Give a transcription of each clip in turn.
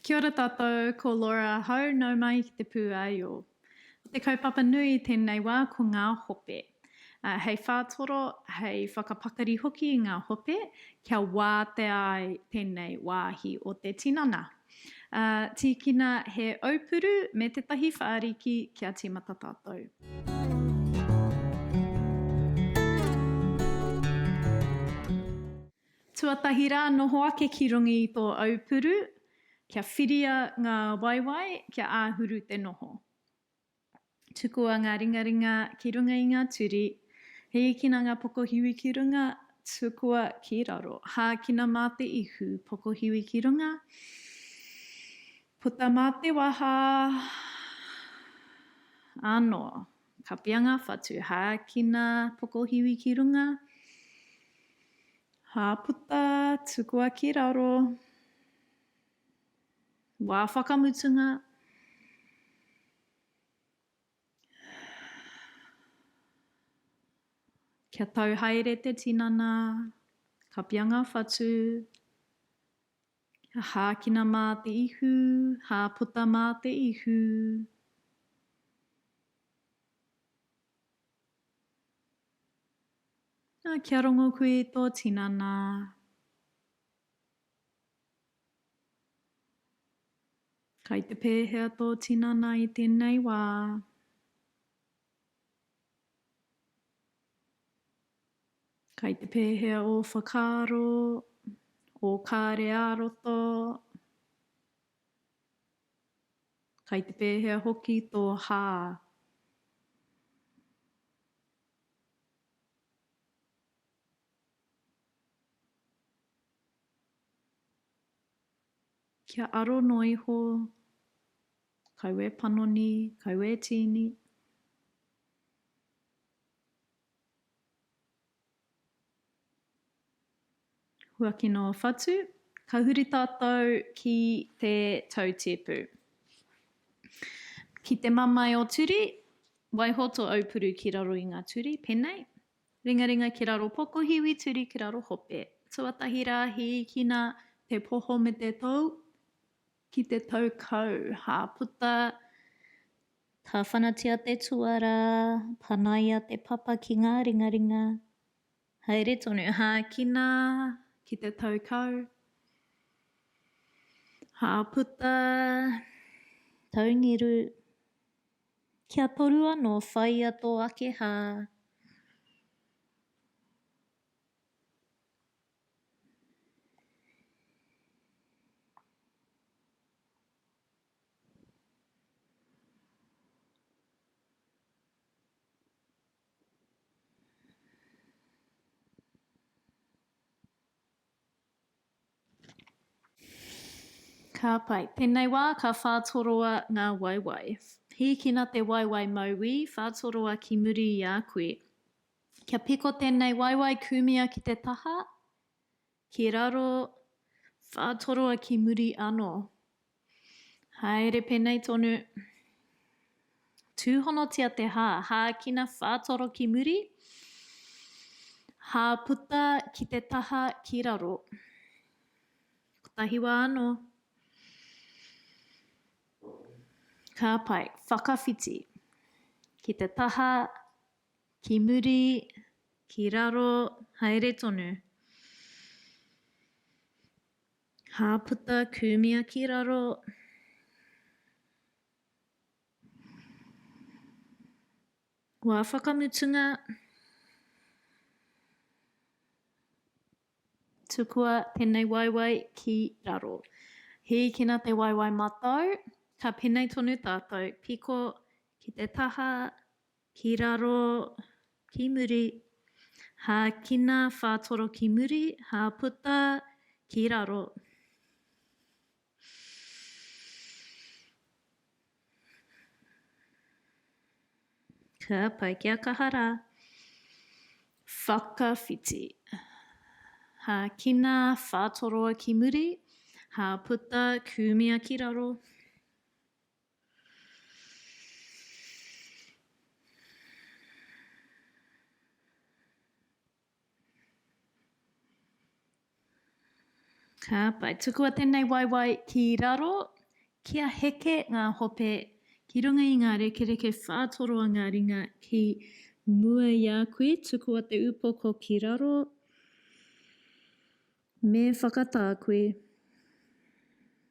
Kia ora tātou, ko Laura ahau, nau mai ki te pūāio. Ko te kaupapa nui i tēnei wā ko ngā hope. Hei whātoro, hei whakapakari hoki i ngā hope kia wātea ai tēnei wāhi o te tinana. Tīkina he aupuru me tētahi whāriki kia tīmata tātou. Tuatahi rā, noho ake ki runga i tō aupuru, kia whiria ngā waewae, kia āhuru te noho. Tukua ngā ringaringa ki runga i ngā turi, hīkina ngā pokohiwi ki runga, tukua ki raro. Hākina mā te ihu, pokohiwi ki runga, puta mā te waha anō. Kapia ngā whatu, hākina pokohiwi ki runga, hāputa, tukua ki raro. Wā whakamutunga. Kia tau haere te tinana, kapia ngā whatu, kia hākina mā te ihu, hāputa mā te ihu. Kia rongo koe i tō tinana. Kai te pēhea tō tinana i tēnei wā? Kai te pēhea ō whakaaro, ō kare ā-roto? Kai te pēhea hoki tō hā? Kia aro noa iho, kaua e panoni, kaua e tīni. Huakina o whatu, ka huri tātou ki te tautēpu. Ki te mamae o turi, waiho tō aupuru ki raro i ngā turi, pēnei. Ringaringa ki raro pokohiwi turi ki raro hope. Tuatahi rā hīkina te poho me te tou ki te tau kau. Hā puta. Tāwhanatia te tuarā, panaia te papa ki ngā ringaringa. Haere tonu. Hākina ki te tau kau. Hā puta. Taungiru. Kia toru anō, whāia tō ake hā. Ka pai. Tēnei wā ka whātoroa ngā waewae. Hīkina te waewae mauī, whātoroa ki muri i a koe. Kia piko tēnei waewae kūmea ki te taha, ki raro, whātoroa ki muri anō. Haere pēnei tonu. Tūhonotia te hā, hākina whātoro ki muri, hā puta ki te taha ki raro. Kotahi wā anō. Ka pai. Whakawhiti. Ki te taha, ki muri, ki raro, haere tonu. Hā puta, kūmia ki raro. Wā whakamutunga. Tukua tēnei waewae ki raro. Hīkina te waewae matau, ka pēnei tonu tātou, piko ki te taha, ki raro, ki muri. Hākina whātoro ki muri, hā puta ki raro. Ka pai kia kaha rā. Whakawhiti. Hākina whātoroa ki muri, hā puta kūmea ki raro. Ka pai. Tukua tēnei waewae ki raro, kia heke ngā hope ki runga i ngā rekereke whātoro a ngā ringa ki mua i a koe. Tukua te upoko ki raro. Me whakatā koe.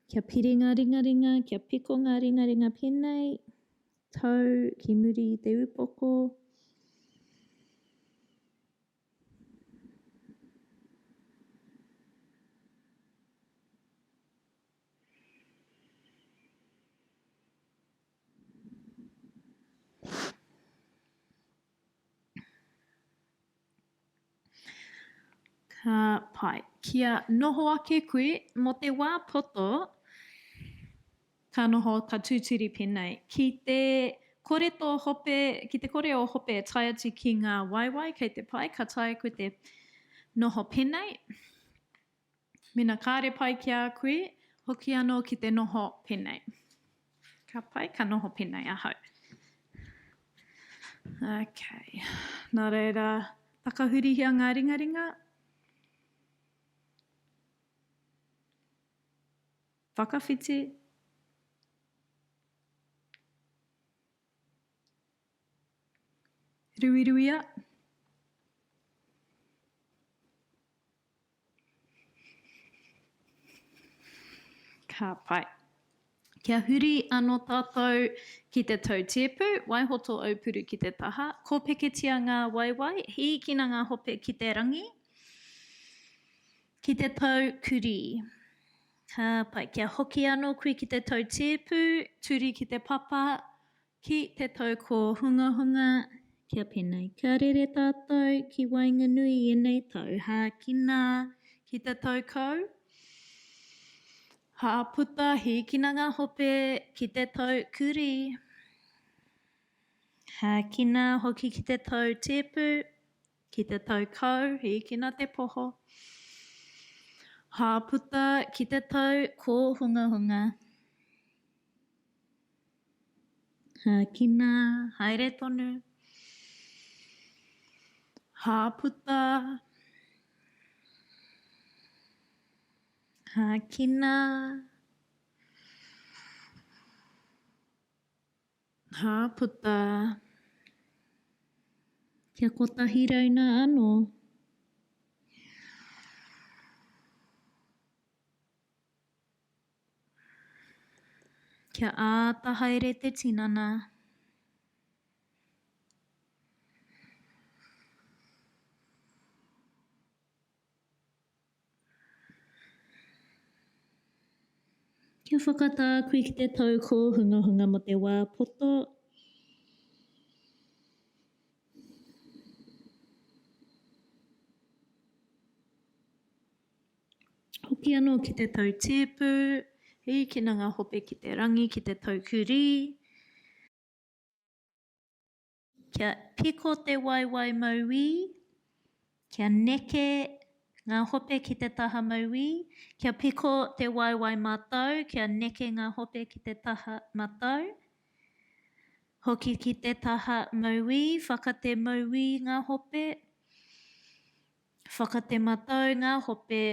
Kia piri ngā ringaringa, kia piko ngā ringaringa pēnei. Tau ki muri i te upoko. Ka pai. Kia noho ake koe mō te wā poto, Ka noho, ka tūturi pēnei. Ki te kore tō hope, ki te kore ō hope e tae atu ki ngā waewae kei te pai, ka taea koe te noho pēnei. Mēnā kāre pai ki a koe, hoki anō ki te noho pēnei. Ka pai, ka noho pēnei ahau. Okay. Nā reira, takahurihia ngā ringaringa. Whakawhiti. Ruiruia. Ka pai. Kia huri ano tātou ki te tau tēpu, waiho tō aupuru ki te taha, kōpeketia ngā waewae, hīkina ngā hope ki te rangi, ki te tau kurī. Ka pai. Kia hoki anō koe ki te tau tēpu, turi ki te papa, ki te tau kōhungahunga, kia pēnei. Kia rere tātou ki waenganui i ēnei tau. Hākina ki te tau kau. Hāputa, hīkina ngā hope ki te tau kurī. Hākina hoki ki te tau tēpu. Ki te tau kau, hīkina te poho. Hāputa ki te tau kōhungahunga. Hākina, haere tonu. Hāputa. Hākina. Ka puta kia kotahi rauna anō. Kia āta haere te tinana. Kia whakatā koe ki te tau kōhungahunga mō te wā poto. Hoki anō ki te tau tēpu, hīkina ngā hope ki te rangi, ki te tau kurī. Kia piko te waewae mauī, kia neke ngā hope ki te taha mauī, kia piko te waewae matau, kia neke ngā hope ki te taha matau, hoki ki te taha mauī, whaka te mauī ngā hope, whaka te matau ngā hope.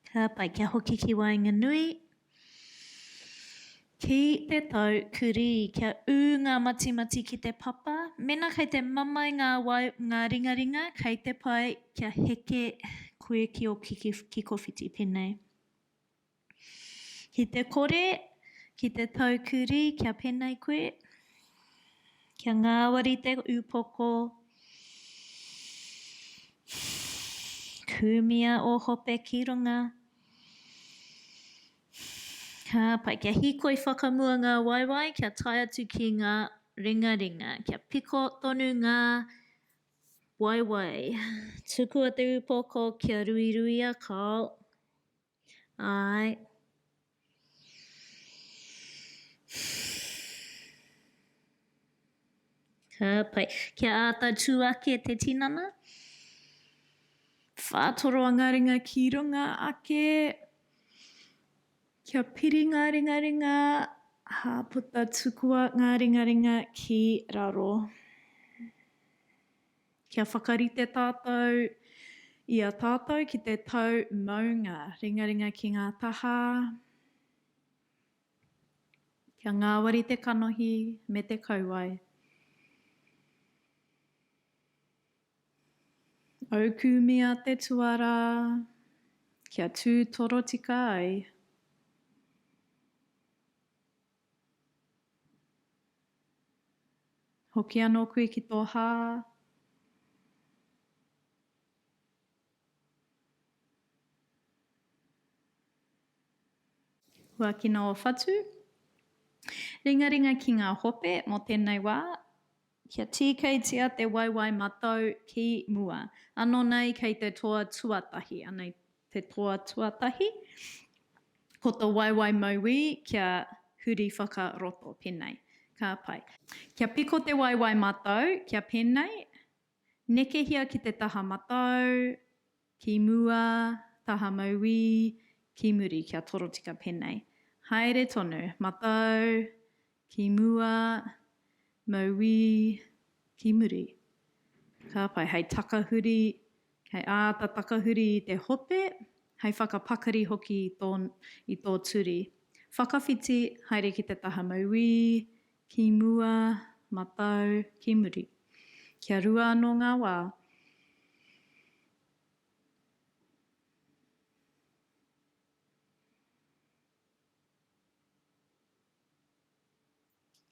Ka pai, kia hoki ki waenganui, ki te tau kurī, kia ū ngā matimati ki te papa. Mēnā kei te mamae ngā wae, ngā ringaringa, kei te pai kia heke koe ki ō kikowhiti pēnei. Ki te kore, ki te tau kurī, kia pēnei koe, kia ngāwari te upoko, kūmia ō hope ki runga. Ka pai, kia hīkoi whakamua ngā waewae, kia tae atu ki ngā ringaringa, kia piko tonu ngā waewae. Tukua te upoko kia ruiruia, kāo. Āe. Ka pai. Kia āta tū ake te tinana. Whātoro ngā ringa ki runga ake. Kia piri ngā ringaringa, hāputa tukua ngā ringaringa ki raro. Kia whakarite tātou. I a tātou ki te tau maunga, ringaringa ki ngā taha, kia ngāwari te kanohi me te kauae. Aukumia te tuarā, kia tū torotika ai. Hoki anō koe ki tō hā. Huakina ō whatu. Ringaringa ki ngā hope mō tēnei wā. Kia tīkeitia te waewae matau ki mua. Anō nei kei te toa tuatahi. Anei te toa tuatahi. Ko to waewae mauī kia huri whakaroto, penei. Ka pai. Kia piko te waewae matau, kia penei. Nekehia ki te taha matau, ki mua, taha mauī, ki muri, kia torotika penei. Haere tonu, matau, ki mua, mauī, ki muri. Ka pai, hei takahuri, hei āta takahuri i te hope, hei whakapakari hoki i tō, i tō turi. Whakawhiti, haere ki te taha mauī, ki mua, matau, ki muri. Kia rua anō ngā wā.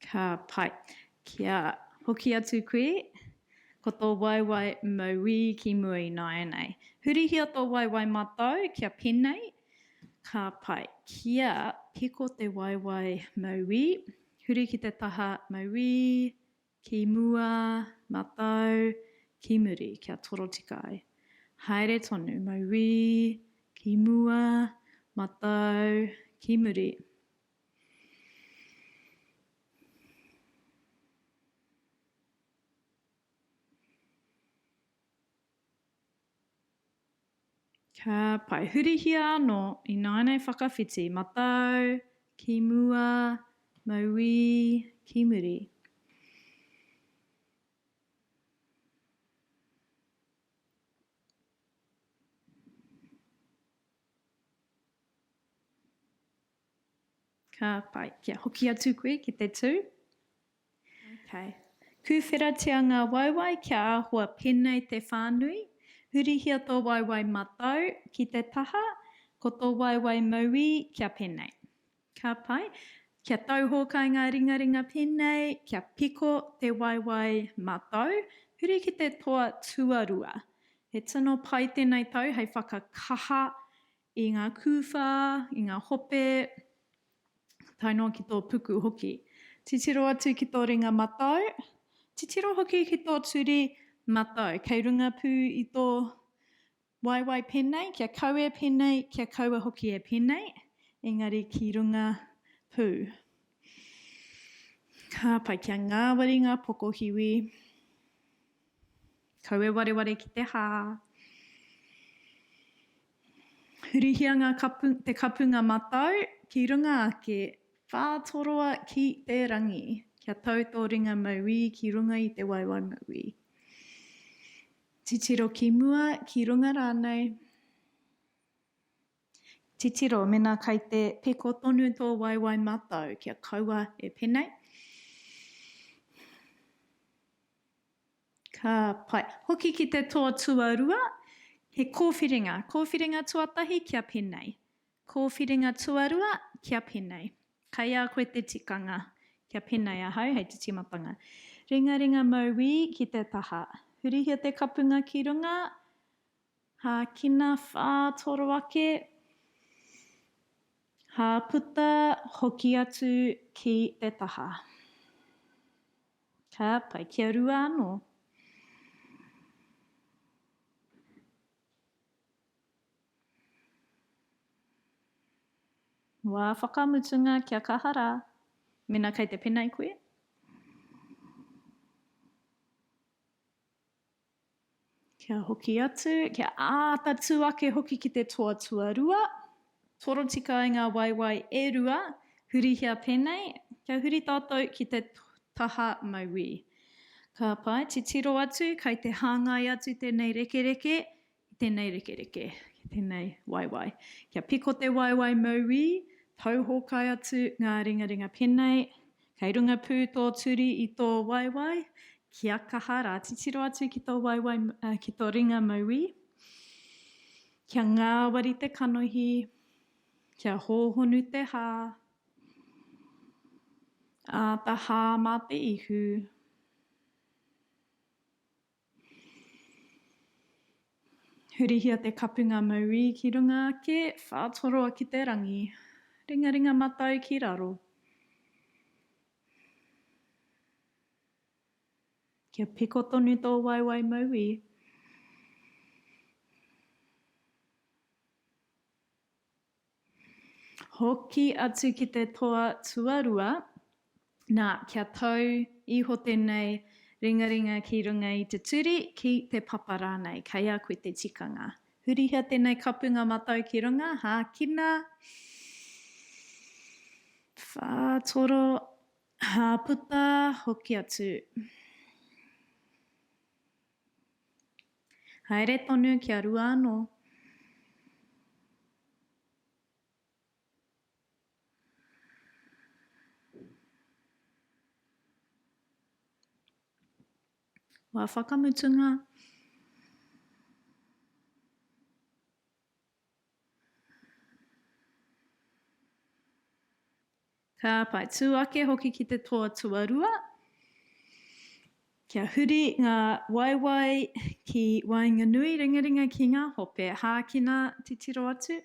Ka pai. Kia hoki atu koe, ko tō waewae mauī ki mua ināianei. Hurihia tō waewae matau kia penei, ka pai. Kia piko te waewae mauī, huri ki te taha mauī, ki mua, matau, ki muri, kia torotika ai. Haere tonu, mauī, ki mua, matau, ki muri. Ka pai. Hurihia anō ināianei whakawhiti, matau, ki mua, mauī, ki muri. Ka pai. Kia hoki atu koe ki te tū. Okay. Kūwheratia ngā waewae kia āhua pēnei te whānui. Hurihia tō waewae matau ki te taha, ko tō waewae mauī kia pēnei. Ka pai. Kia tauhōkai ngā ringaringa pēnei, kia piko te waewae matau. Huri ki te toa tuarua. He tino pai tēnei tau hei whakakaha i ngā kūwhā, i ngā hope, tae noa ki tō puku hoki. Titiro atu ki tō ringa matau, titiro hoki ki tō turi matau, kei runga pū i tō waewae pēnei, kia kaua e pēnei, kia kaua hoki e pēnei, engari ki runga pū. Ka pai kia ngāwari ngā pokohiwi. Kaua e wareware ki te hā. Hurihia ngā kapu, te kapunga matau ki runga ake, whātoroa ki te rangi, kia tau tō ringa mauī ki runga i te waewae mauī. Titiro ki mua, ki runga rānei. Titiro, mēnā kai te piko tonu tō waewae matau, kia kaua e penei. Ka pai. Hoki ki te toa tuarua, he kōwhiringa. Kōwhiringa tuatahi kia penei. Kōwhiringa tuarua kia penei. Kei a koe te tikanga kia penei ahau hei te tīmatanga. Ringaringa mauī ki te taha. Hurihia te kapunga ki runga, hākina whātoro ake, hāputa hoki atu ki te taha. Ka pai, kia rua anō. Wā whakamutunga kia kaha rā. Mēnā kei te penei koe. Kia hoki atu, kia āta tū ake hoki ki te toa tuarua. Torotika ai ngā waewae e rua, hurihia pēnei, kia huri tātou ki te taha mauī. Ka pai, titiro atu, kai te hāngai atu tēnei rekereke i. tēnei rekereke, ki tēnei waewae. Kia piko te waewae mauī, tauhōkai atu ngā ringaringa pēnei, kei runga pū tō turi i tō waewae, kia kaha rā, titiro atu ki tō waewae, ki tō ringa mauī, kia ngāwari te kanohi, kia hōhonu te hā, āta hā mā te ihu. Hurihia te kapunga mauī ki runga ake, whātoroa ki te rangi. Ringaringa matau ki raro. Kia piko tonu tō waewae mauī. Hoki atu ki te toa tuarua, nā, kia tau iho tēnei ringaringa ki runga i te turi, ki te papa rānei, kei a koe te tikanga. Hurihia tēnei kapunga matau ki runga, hākina, whātoro, hāputa, hoki atu. Haere tonu kia rua anō. Wā whakamutunga. Ka pai. Tū ake hoki ki te toa tuarua. Kia huri ngā waewae ki waenganui ringaringa ki ngā hope. Hākina titiro atu.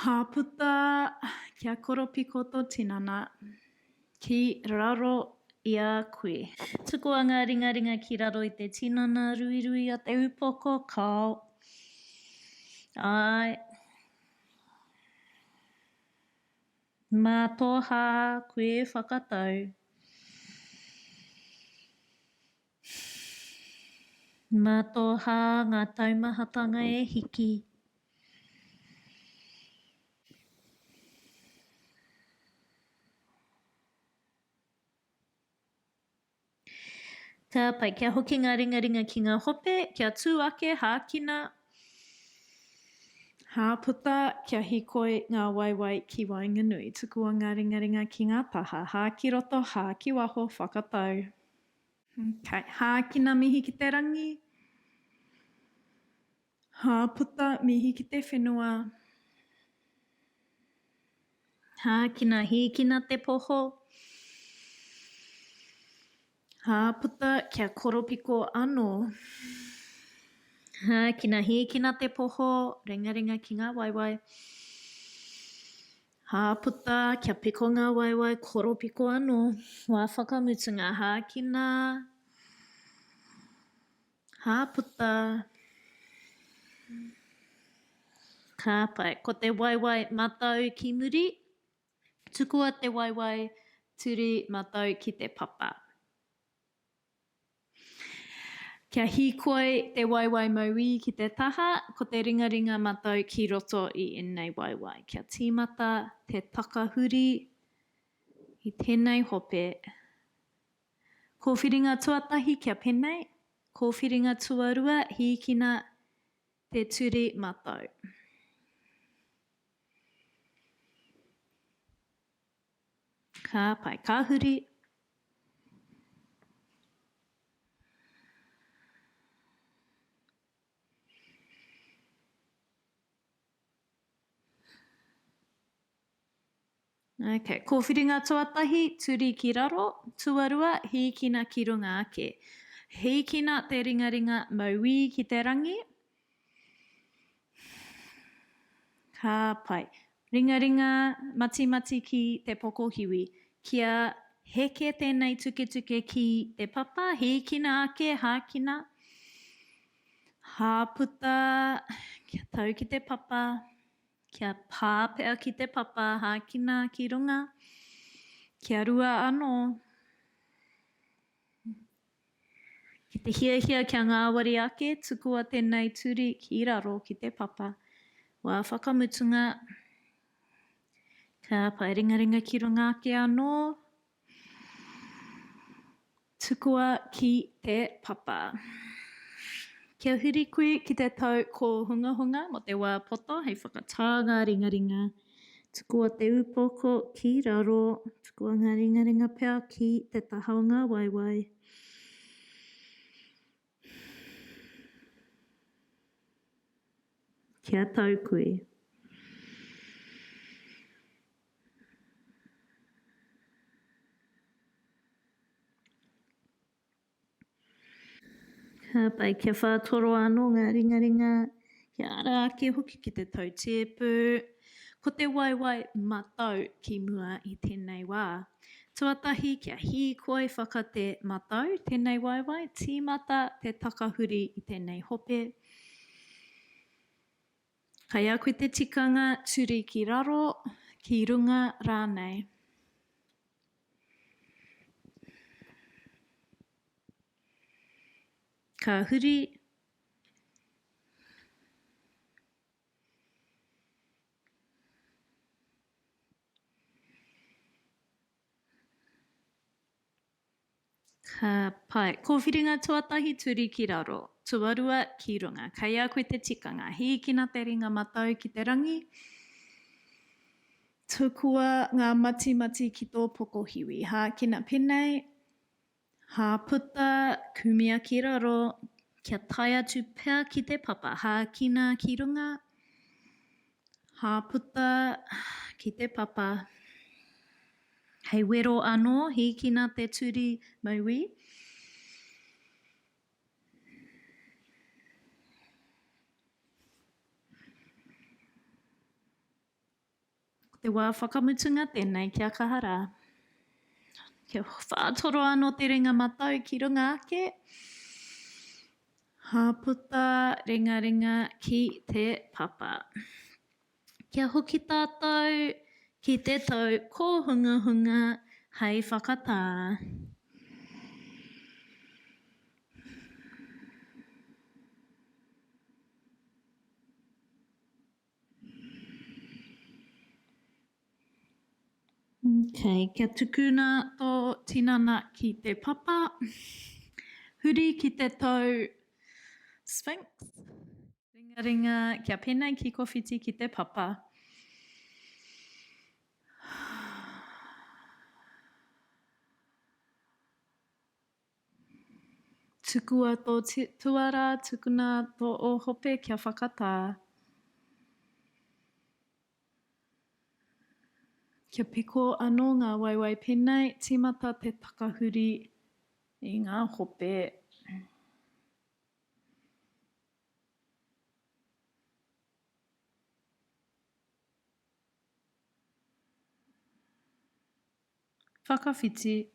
Hāputa kia koropiko tō tinana ki raro i a koe. Tukua ngā ringaringa ki raro i te tinana, ruirui a te upoko, kao. Āe. Mā tō hā koe whakatau. Mā tō hā ngā taumahatanga e hiki. Ka pai. Kia hoki ngā ringaringa ki ngā hope, kia tū ake, hākina. Hāputa, kia hīkoi ngā waewae ki waenganui. Tukua ngā ringaringa ki ngā taha. Hā ki roto, hā ki waho, whakatau. Okay. Hākina mihi ki te rangi. Hāputa mihi ki te whenua. Hākina, hīkina te poho. Hāputa kia koropiko anō. Hākina, hīkina te poho, ringaringa ki ngā waewae. Hāputa kia piko ngā waewae, koropiko anō. Wā whakamutunga, hākina. Hāputa. Ka pai. Ko te waewae matau ki muri. Tukua te waewae turi matau ki te papa. Kia hīkoi te waewae mauī ki te taha, ko te ringaringa matau ki roto i ēnei waewae. Kia tīmata te takahuri i tēnei hope. Kōwhiringa tuatahi kia penei, kōwhiringa tuarua hīkina te turi matau. Ka pai, ka huri. Ok, kōwhiringa tuatahi, turi ki raro, tuarua, hīkina ki runga ake. Hīkina te ringaringa mauī ki te rangi. Ka pai. Ringaringa matimati ki te pokohiwi. Kia heke tēnei tuketuke ki te papa, hīkina ake, hākina. Hāputa, kia tau ki te papa. Kia pā pea ki te papa, hākina ki runga, kia rua anō. Ki te hiahia kia ngāwari ake, tukua tēnei turi ki raro ki te papa. Wā whakamutunga, ka pae ringaringa ki runga ake anō, tukua ki te papa. Kia huri koe ki te tau kōhungahunga mō te wā poto hei whakatā ngā ringaringa. Tukua te upoko ki raro, tukua ngā ringaringa pea ki te taha o ngā waewae. Kia tau koe. Ka pai kia whātoro anō ngā ringaringa, kia ara ake hoki ki te tautēpu. Ko te waewae matau ki mua i tēnei wā. Tuatahi kia hīkoi whaka te matau tēnei waewae, tīmata te takahuri i tēnei hope. Kei a koe te tikanga turi ki raro, ki runga rānei. Ka huri. Ka pai. Kōwhiringa tuatahi turi ki raro, tuarua ki runga. Kei a koe te tikanga. Hīkina te ringa matau ki te rangi. Tukua ngā matimati ki tō pokohiwi. Hākina penei, Hāputa, kumea ki raro, kia tae atu pea ki te papa. Hākina ki runga, hāputa ki te papa. Hei wero anō, hīkina te turi mauī. Ko te wā whakamutunga tēnei kia kaha rā. Kia whātoro anō te ringa matau ki runga ake. Hāputa ringaringa ki te papa. Kia hoki tātou ki te tau kōhungahunga hei whakatā. Okay, kia tukuna tō tinana ki te papa. Huri ki te tau Sphinx. Ringaringa, kia penei ki kowhiti ki te papa. Tukua tō tuarā, tukuna tō ōhope kia whakatā. Kia piko anō ngā waewae pēnei, tīmata te takahuri i ngā hope. Whakawhiti.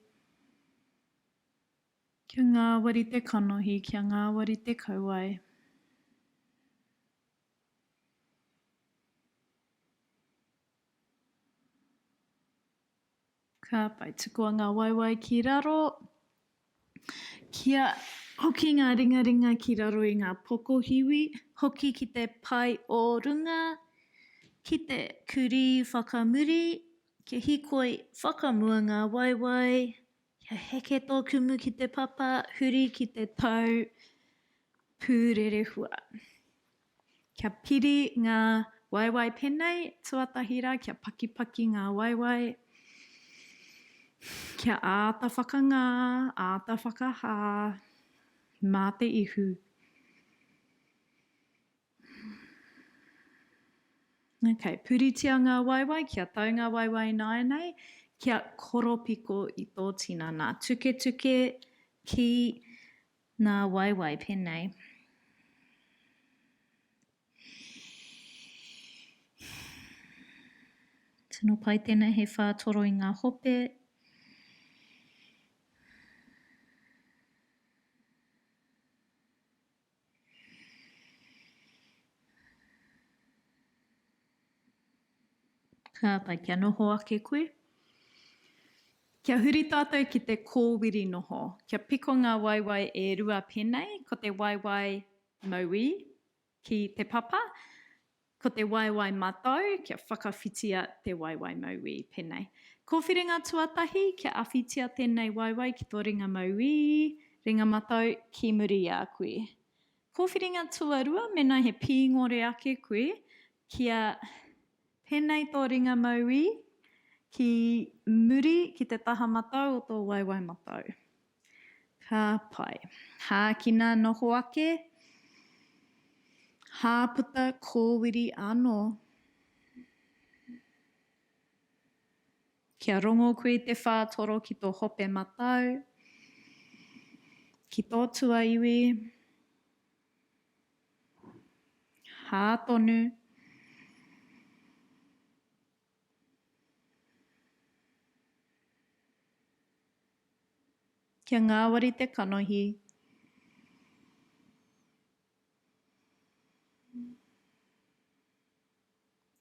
Kia ngāwari te kanohi, kia ngāwari te kauae. Ka pai, tukua ngā waewae ki raro. Kia hoki ngā ringaringa ki raro i ngā pokohiwi, hoki ki te pae o runga, ki te kurī whakamuri, Kia hikoi whakamua ngā waewae, kia heke tō kumu ki te papa, huri ki te tau pūrerehua. Kia piri ngā waewae penei, tuatahi rā kia pakipaki ngā waewae, kia āta whakangā, āta whakahā, mā te ihu. Ok, puritia ngā waewae, kia tau ngā waewae ināianei, kia koropiko i tō tinana. Tuketuke ki ngā waewae pēnei. Tino pai tēnei hei whātoro i ngā hope. Ka pai kia noho ake koe. Kia huri tātou ki te kōwiri noho. Kia piko ngā waewae e rua pēnei, ko te waewae mauī ki te papa, ko te waewae matau, kia whakawhitia te waewae mauī pēnei. Kōwhiringa tuatahi, kia awhitia tēnei waewae ki tō ringa mauī, ringa matau ki muri i a koe. Kōwhiringa tuarua, mēnā he pīngore ake koe, kia pēnei tō ringa mauī ki muri ki te taha matau o tō waewae matau. Ka pai. Hākina noho ake, hāputa kōwiri anō. Kia rongo koe i te whātoro ki tō hope matau, ki tō tuaiwi, hā tonu. Kia ngāwari te kanohi.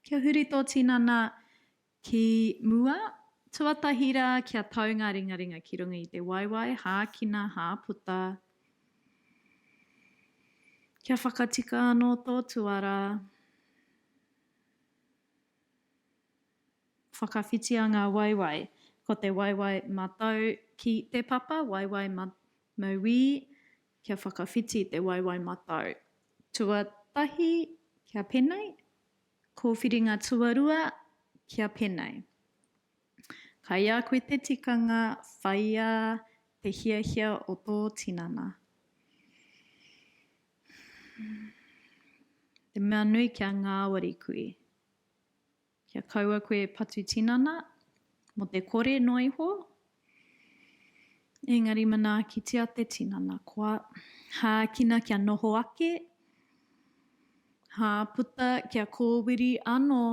Kia huri tō tinana ki mua, tuatahi rā kia tau ngā ringaringa ki runga i te waewae, hākina, hāputa. Kia whakatika anō tō tuarā. Whakawhitia ngā waewae. Ko te waewae matau ki te papa, waewae mauī, kia whakawhiti te waewae matau. Tuatahi, kia penei. Kōwhiringa tuarua, kia penei. Kai a koe te tikanga whaia te hiahia o tō tinana. Te mea nui kia ngāwari koe. Kia kaua koe e patu tinana, mo te kore noa iho, engari manaakitia te tinana koa. Hākina kia noho ake, hā puta kia kōwiri anō.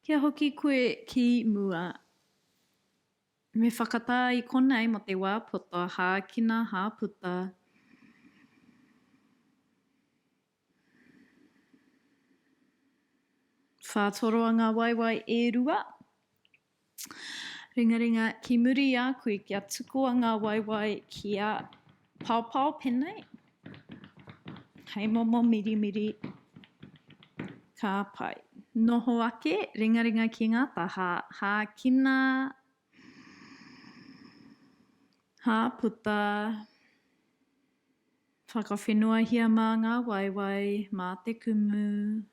Kia hoki koe ki mua. Me whakatā i konei mō te wā poto, hākina, hāputa. Whātoroa ngā waewae e rua. Ringaringa ki muri i a koe kia tukua ngā waewae kia paopao penei. Hei momo mirimiri. Ka pai. Noho ake, ringaringa ki ngā taha, hākina, hāputa. Whakawhenuahia mā ngā waewae, mā te kumu.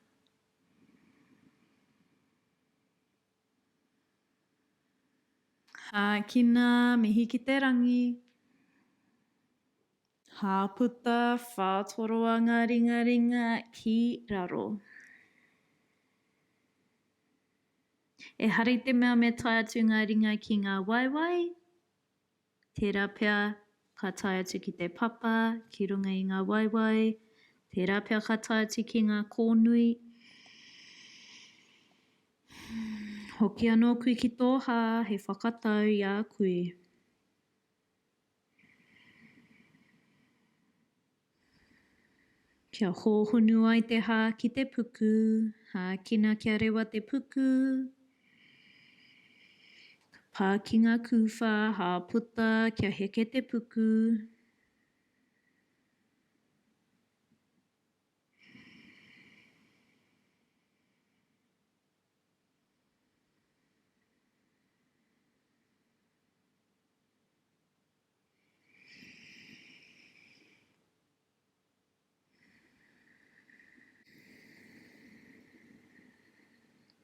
Hākina, mihi ki te rangi. Hāputa, whātoroa ngā ringaringa ki raro. Ehara i te mea me tae atu ngā ringa ki ngā waewae, Tērā pea ka tae atu ki te papa, ki runga i ngā waewae, tērā pea ka tae atu ki ngā kōnui. Hoki anō koe ki tō hā hei whakatau i a koe. Kia hōhonu ai te hā ki te puku, hākina kia rewa te puku. Ka pā ki ngā kūwhā, hā puta kia heke te puku.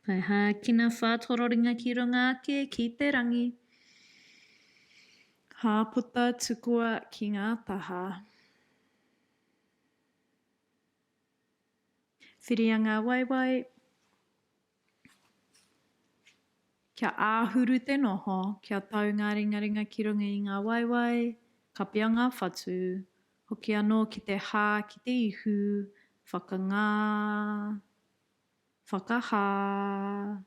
Pai hākina whātororinga ki runga ake ki te rangi. Hāputa tukua ki ngā taha. Whiria ngā waewae. Kia āhuru te noho, kia tau ngā ringaringa ki runga i ngā waewae, kapia ngā whatu, hoki anō ki te hā, ki te ihu, whakangā, whakahā.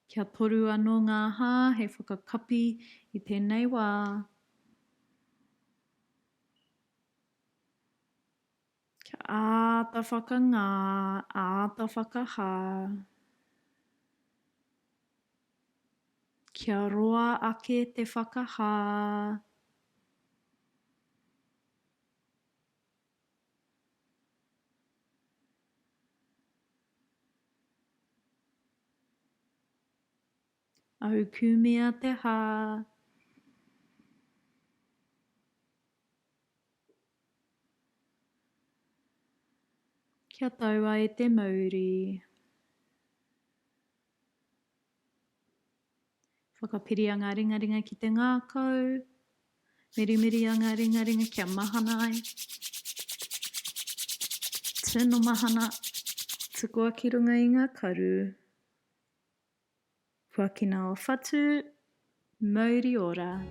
Kia toru anō ngā hā hei whakakapi i tēnei wā. Kia āta whakangā, āta whakahā. Kia roa ake te whakahā. Aukumea te hā. Kia tau ai te mauri. Whakapiria ngā ringaringa ki te ngākau. Mirimiria ngā ringaringa kia mahana ai. Tino mahana. Tukua ki runga i ngā karu. Huakina o whatu, mauri ora.